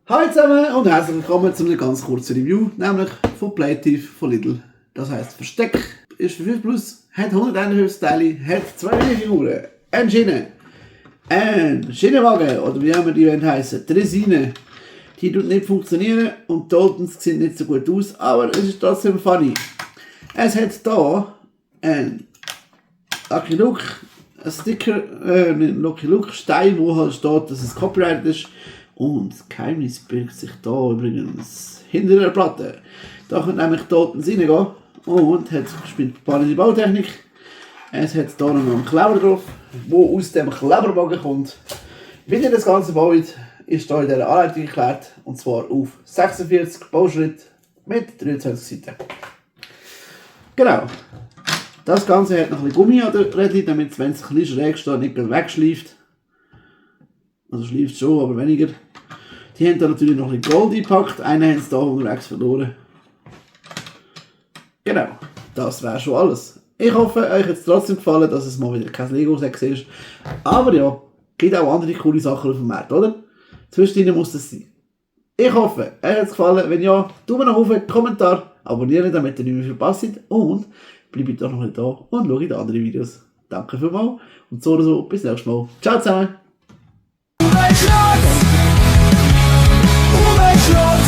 Hallo zusammen und herzlich willkommen zu einem ganz kurzen Review, nämlich von Playtiv von Lidl. Das heisst Versteck ist für 5 Plus, hat 151 Teile, hat 2 Minifiguren, eine Schiene, ein Schienenwagen oder wie immer die heissen, die Resine. Die tut nicht funktionieren und die Totens sehen nicht so gut aus, aber es ist trotzdem funny. Es hat hier ein Lucky Luke, ein Sticker, ein Lucky Luke Stein, wo halt steht, dass es Copyright ist. Und das Geheimnis birgt sich da übrigens hinter der Platte. Da könnt nämlich Totens reingehen und hat spannende Bautechnik. Es hat hier noch einen Kleber drauf, der aus dem Kleberbogen kommt. Wie ihr das Ganze baut, ist hier in dieser Anleitung erklärt. Und zwar auf 46 Bauschritte mit 23 Seiten. Genau. Das Ganze hat noch ein bisschen Gummi an der Rädchen, damit es, wenn es ein bisschen schräg steht, nicht wegschleift. Also schleift schon, aber weniger. Die haben da natürlich noch ein bisschen Gold eingepackt. Einen haben sie hier unterwegs verloren. Genau, das wäre schon alles. Ich hoffe, euch hat es trotzdem gefallen, dass es mal wieder kein Lego-Set ist. Aber ja, gibt auch andere coole Sachen auf dem Markt, oder? Zwischendrin muss das sein. Ich hoffe, euch hat es gefallen. Wenn ja, Daumen nach oben, Kommentar, abonnieren, damit ihr nicht mehr verpasst. Und bleibt doch noch nicht da und schaut andere Videos. Danke vielmals und so oder so, bis nächstes Mal. Ciao zusammen! Oh my God!